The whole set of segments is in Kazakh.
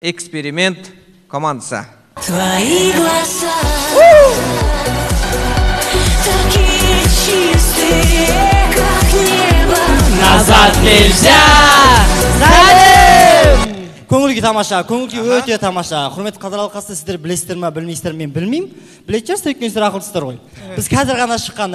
Эксперимент командасы. Твои глаза такие чистые, как небо. Назад нельзя. Көңіл күй тамаша, көңіл күй өте тамаша. Құрметті қазылар алқасы, сіздер білесіздер ма, білмейсіздер, мен білмеймін. Білетін шығарсыздар, өйткені сіздер ақылдысыздар ғой. Біз қазір ғана шыққан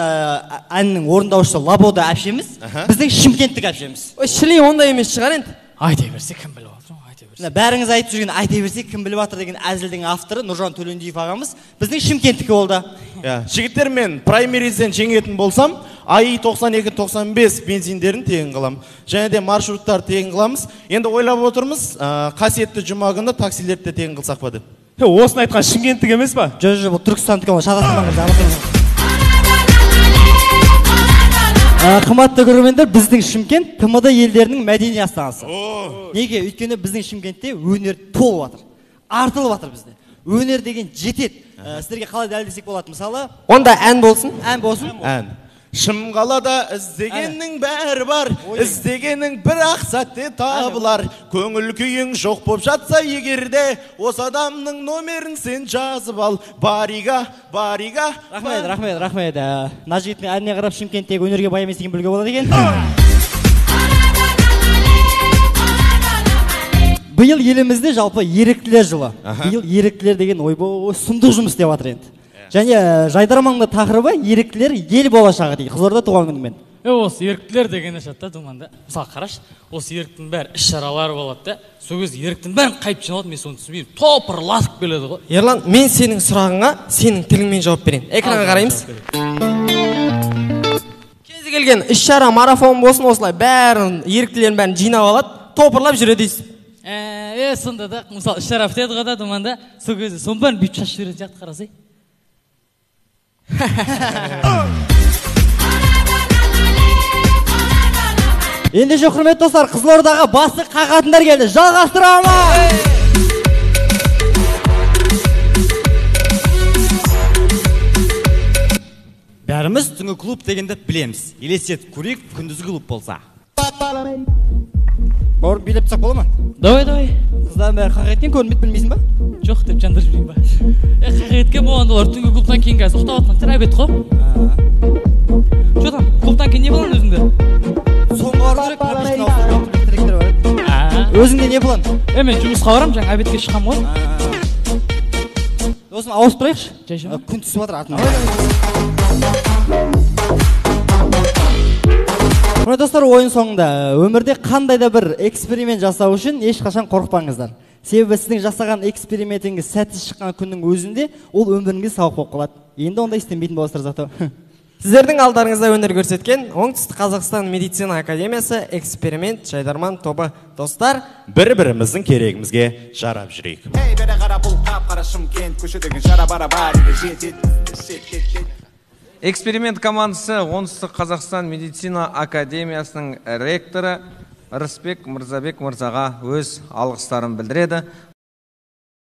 әннің орындаушысы Лабода әпшеміз, біздің шымкенттік әпшеміз. Ой, шіли ондай емес шығар енді. Айта берсе кім біліп отыр, айта берсе. Мына бәріңіз айтып жүрген айта берсе кім біліп жатыр деген әзілдің авторы Нұржан Төлендиев ағамыз біздің шымкенттікі болды. Иә, жігіттер, мен праймериден жеңетін болсам, АИ 92-95 бензиндерін тегін қылам. Және де маршруттар тегін қыламыз. Енді ойлап отырмыз, қасиетті жұма күні таксилерді де тегін қылсақ па деп. Осыны айтқан шымкенттік емес па? Жоқ, жоқ, бұл түркістандікі ол, шатастырмаңыз. Қымбатты көрермендер, біздің Шымкент ТМД елдерінің мәдени астанасы. Неге? Өйткені біздің Шымкентте өнер толып жатыр. Артылып жатыр бізде. Өнер деген жетеді. Сіздерге қалай дәлелдесек болады? Мысалы, онда ән болсын. Ән болсын. Ән. Шымқалада іздегеннің бәрі бар, іздегенің бір ақ сәтте табылар. Көңіл күйің жоқ боп жатса егерде, осы адамның номерін сен жазып ал. Барига, барига. Рахмет, рахмет, рахмет. Мына жігіттің әніне қарап Шымкенттегі өнерге бай емес екенін білуге болады екен. Биыл елімізде жалпы еріктілер жылы. Биыл еріктілер деген ойбой сұмдық жұмыс істеп жатыр енді. Және жайдарманның тақырыбы еріктілер ел болашағы дейді. Қызылорда туған күнімен. Осы еріктілер деген ашады да думанда. Мысалы қарашы, осы еріктінің бәрі іс-шаралар болады да. Сол кезде еріктінің бәрін қайып жиналады, мен соны түсінбеймін. Топырлатып келеді ғой. Ерлан, мен сенің сұрағыңа сенің тіліңмен жауап берейін. Экранға қараймыз. Кез келген іс-шара, марафон болсын, осылай бәрін, еріктілердің бәрін жинап алады, топырлап жүреді дейсіз. Сонда да, мысалы іс-шара бітеді ғой да думанда. Сол кезде соның бәрін бүйтіп шашып жіберетін сияқты қарасай. Ендеше, құрметті достар, Қызылордаға басы қағатындар келді. Жалғастырамыз! Бәріміз түнгі клуб дегенді білеміз. Елестетіп көрейік, күндізгі клуб болса. Бауырым, билеп тұрсақ бола ма? Давай, давай. Қыздардың бәрі қақ еткен көрінбейді, білмейсің ба? Жоқ деп жандырып жүрейін ба? Қақ еткен болғанда олар түнгі клубтан кейін қазір ұйықтап жатқан шығар, обед қой. Че там, клубтан кейін не план өзіңде? Соңғы бару керек, прописканы ауыстыру керек, тректор бар еді. Өзіңде не план? Мен жұмысқа барамын, жаңа обедке шыққанмын ғой. Досым, ауысып тұрайықшы. Жай жай. Күн түсіп жатыр артынан. Құрметті достар, ойын соңында өмірде қандай да бір эксперимент жасау үшін ешқашан қорықпаңыздар. Себебі сіздің жасаған экспериментіңіз сәтсіз шыққан күннің өзінде ол өміріңізге сабақ болып қалады. Енді ондай істемейтін боласыздар зато. Сіздердің алдарыңызда өнер көрсеткен Оңтүстік Қазақстан медицина академиясы эксперимент жайдарман тобы. Достар, бір-біріміздің керегімізге жарап жүрейік. Ей, бері қара, бұл қап-қара Шымкент, көшедегі жара бара-бар, жетет, жетет. Эксперимент командасы Оңтүстік Қазақстан медицина академиясының ректоры Рысбек Мырзабек мырзаға өз алғыстарын білдіреді.